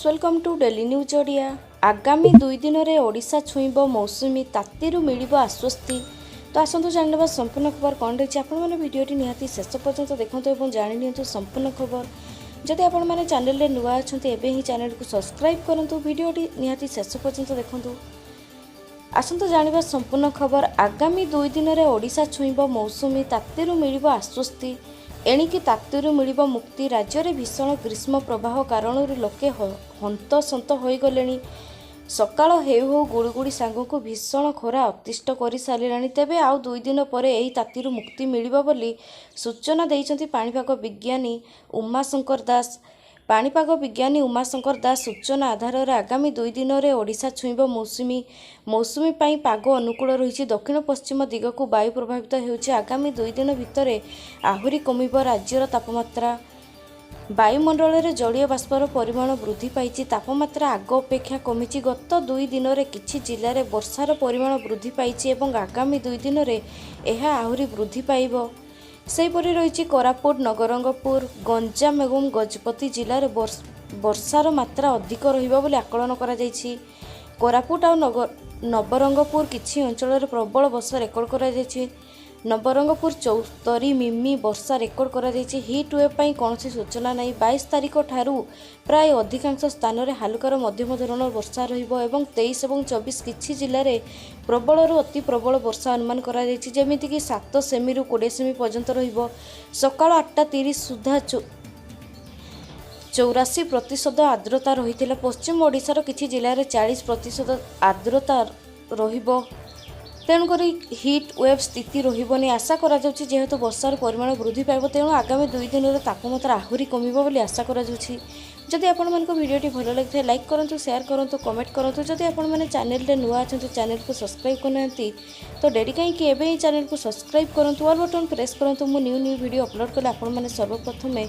Welcome to Daily News Odia. ଆଗାମୀ 2 ଦିନରେ ଓଡ଼ିଶା ଛୁଇଁବ ମୌସୁମୀ, ତାତିରୁ ମିଳିବ ଆଶ୍ୱସ୍ତି। ତ ଆସନ୍ତୁ ଜାଣିନେବା ସମ୍ପୂର୍ଣ୍ଣ ଖବର କ'ଣ ରହିଛି। ଆପଣମାନେ ଭିଡ଼ିଓଟି ନିହାତି ଶେଷ ପର୍ଯ୍ୟନ୍ତ ଦେଖନ୍ତୁ ଏବଂ ଜାଣିନିଅନ୍ତୁ ସମ୍ପୂର୍ଣ୍ଣ ଖବର। ଯଦି ଆପଣମାନେ ଚ୍ୟାନେଲରେ ନୂଆ ଅଛନ୍ତି, ଏବେ ହିଁ ଚ୍ୟାନେଲକୁ ସବସ୍କ୍ରାଇବ୍ କରନ୍ତୁ। ଭିଡ଼ିଓଟି ନିହାତି ଶେଷ ପର୍ଯ୍ୟନ୍ତ ଦେଖନ୍ତୁ। ଆସନ୍ତୁ ଜାଣିବା ସମ୍ପୂର୍ଣ୍ଣ ଖବର। ଆଗାମୀ 2 ଦିନରେ ଓଡ଼ିଶା ଛୁଇଁବ ମୌସୁମୀ, ତାତିରୁ ମିଳିବ ଆଶ୍ୱସ୍ତି। ଏଣିକି ତାତିରୁ ମିଳିବ ମୁକ୍ତି। ରାଜ୍ୟରେ ଭୀଷଣ ଗ୍ରୀଷ୍ମ ପ୍ରବାହ କାରଣରୁ ଲୋକେ ହନ୍ତସନ୍ତ ହୋଇଗଲେଣି। ସକାଳ ହେଉ ହେଉ ଗୁଳୁଗୁଳି ସାଙ୍ଗକୁ ଭୀଷଣ ଖରା ଅତିଷ୍ଠ କରିସାରିଲାଣି। ତେବେ ଆଉ 2 ଦିନ ପରେ ଏହି ତାତିରୁ ମୁକ୍ତି ମିଳିବ ବୋଲି ସୂଚନା ଦେଇଛନ୍ତି ପାଣିପାଗ ବିଜ୍ଞାନୀ ଉମାଶଙ୍କର ଦାସ। ପାଣିପାଗ ବିଜ୍ଞାନୀ ଉମାଶଙ୍କର ଦାସ ସୂଚନା ଆଧାରରେ ଆଗାମୀ 2 ଦିନରେ ଓଡ଼ିଶା ଛୁଇଁବ ମୌସୁମୀ। ମୌସୁମୀ ପାଇଁ ପାଗ ଅନୁକୂଳ ରହିଛି। ଦକ୍ଷିଣ ପଶ୍ଚିମ ଦିଗକୁ ବାୟୁ ପ୍ରବାହିତ ହେଉଛି। ଆଗାମୀ 2 ଦିନ ଭିତରେ ଆହୁରି କମିବ ରାଜ୍ୟର ତାପମାତ୍ରା। ବାୟୁମଣ୍ଡଳରେ ଜଳୀୟ ବାଷ୍ପର ପରିମାଣ ବୃଦ୍ଧି ପାଇଛି। ତାପମାତ୍ରା ଆଗ ଅପେକ୍ଷା କମିଛି। ଗତ 2 ଦିନରେ କିଛି ଜିଲ୍ଲାରେ ବର୍ଷାର ପରିମାଣ ବୃଦ୍ଧି ପାଇଛି ଏବଂ ଆଗାମୀ 2 ଦିନରେ ଏହା ଆହୁରି ବୃଦ୍ଧି ପାଇବ। ସେହିପରି ରହିଛି କୋରାପୁଟ, ନବରଙ୍ଗପୁର, ଗଞ୍ଜାମ ଏବଂ ଗଜପତି ଜିଲ୍ଲାରେ ବର୍ଷାର ମାତ୍ରା ଅଧିକ ରହିବ ବୋଲି ଆକଳନ କରାଯାଇଛି। କୋରାପୁଟ ଆଉ ନବରଙ୍ଗପୁର କିଛି ଅଞ୍ଚଳରେ ପ୍ରବଳ ବର୍ଷା ରେକର୍ଡ କରାଯାଇଛି। ନବରଙ୍ଗପୁର 74 ମିମି ବର୍ଷା ରେକର୍ଡ କରାଯାଇଛି। ହିଟ୍ ୱେଭ୍ ପାଇଁ କୌଣସି ସୂଚନା ନାହିଁ। 22 ତାରିଖ ଠାରୁ ପ୍ରାୟ ଅଧିକାଂଶ ସ୍ଥାନରେ ହାଲୁକାରୁ ମଧ୍ୟମ ଧରଣର ବର୍ଷା ରହିବ ଏବଂ 23 ଏବଂ 24 କିଛି ଜିଲ୍ଲାରେ ପ୍ରବଳରୁ ଅତି ପ୍ରବଳ ବର୍ଷା ଅନୁମାନ କରାଯାଇଛି, ଯେମିତିକି 7 ସେମିରୁ 20 ସେମି ପର୍ଯ୍ୟନ୍ତ ରହିବ। ସକାଳ 8:30 ସୁଦ୍ଧା 84% ଆର୍ଦ୍ରତା ରହିଥିଲା। ପଶ୍ଚିମ ଓଡ଼ିଶାର କିଛି ଜିଲ୍ଲାରେ 40% ଆର୍ଦ୍ରତା ରହିବ। ତେଣୁକରି ହିଟ୍ ୱେଭ୍ ସ୍ଥିତି ରହିବନି ଆଶା କରାଯାଉଛି। ଯେହେତୁ ବର୍ଷାର ପରିମାଣ ବୃଦ୍ଧି ପାଇବ, ତେଣୁ ଆଗାମୀ 2 ଦିନରେ ତାପମାତ୍ରା ଆହୁରି କମିବ ବୋଲି ଆଶା କରାଯାଉଛି। ଯଦି ଆପଣମାନଙ୍କୁ ଭିଡ଼ିଓଟି ଭଲ ଲାଗିଥାଏ, ଲାଇକ୍ କରନ୍ତୁ, ସେୟାର କରନ୍ତୁ, କମେଣ୍ଟ କରନ୍ତୁ। ଯଦି ଆପଣମାନେ ଚ୍ୟାନେଲରେ ନୂଆ ଅଛନ୍ତି, ଚ୍ୟାନେଲକୁ ସବସ୍କ୍ରାଇବ୍ କରିନାହାନ୍ତି, ତ ଡେରି କାହିଁକି? ଏବେ ହିଁ ଚ୍ୟାନେଲକୁ ସବସ୍କ୍ରାଇବ୍ କରନ୍ତୁ, ଅଲ୍ ବଟନ୍ ପ୍ରେସ୍ କରନ୍ତୁ। ମୁଁ ନ୍ୟୁ ନ୍ୟୁ ଭିଡ଼ିଓ ଅପଲୋଡ଼ କଲେ ଆପଣମାନେ ସର୍ବପ୍ରଥମେ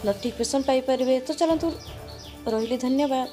ନୋଟିଫିକେସନ୍ ପାଇପାରିବେ। ତ ଚାଲନ୍ତୁ, ରହିଲି, ଧନ୍ୟବାଦ।